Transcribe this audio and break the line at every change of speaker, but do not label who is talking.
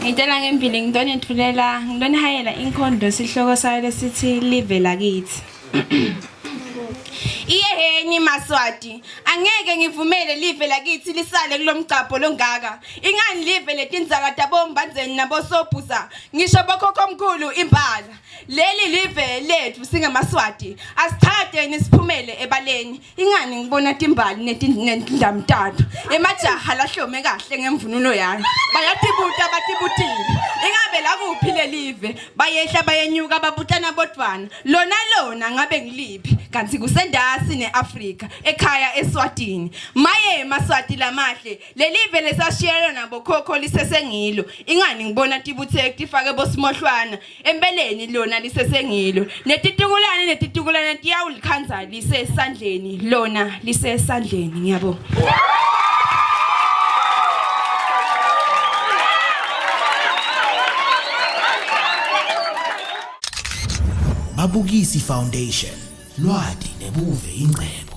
Ngitela ngembili ngitonetfulela ngitonihayela inkhondlo sihloko sayo lesithi live lakithi. Iyeheni Maswati, angeke ngivumele live lakithi lisale kulomgcabho longaka. Ingani live letindzaka tabombandzeni nabosobhuza, ngisho bokhokhomkhulu imbala. Leli live lethu singemaswati, asithateni siphumele ebaleni. Ingani ngibona timbali netindlamtatu. Emajaha lahlome kahle ngemvunulo yayo. Bayatibuta batibutile. Ingabe lakuphi lelive? Bayehla bayenyuka babutana bodvwana. Lona lona ngabe ngiliphi? Kanti kusendasi neAfrika, ekhaya eSwatini. Maye maSwati lamahle, lelive lesashiyelwa nabokhokho lisesengilo. Ingani ngibona tibutheki tifake bosimohlwana. Empeleni lona lisesengilo. Netitukulwane netitukulwane tiyawulikhandza lisesandleni, lona lisesandleni. Ngiyabonga.
Babukisi Foundation, lwati nebuve ingcebo.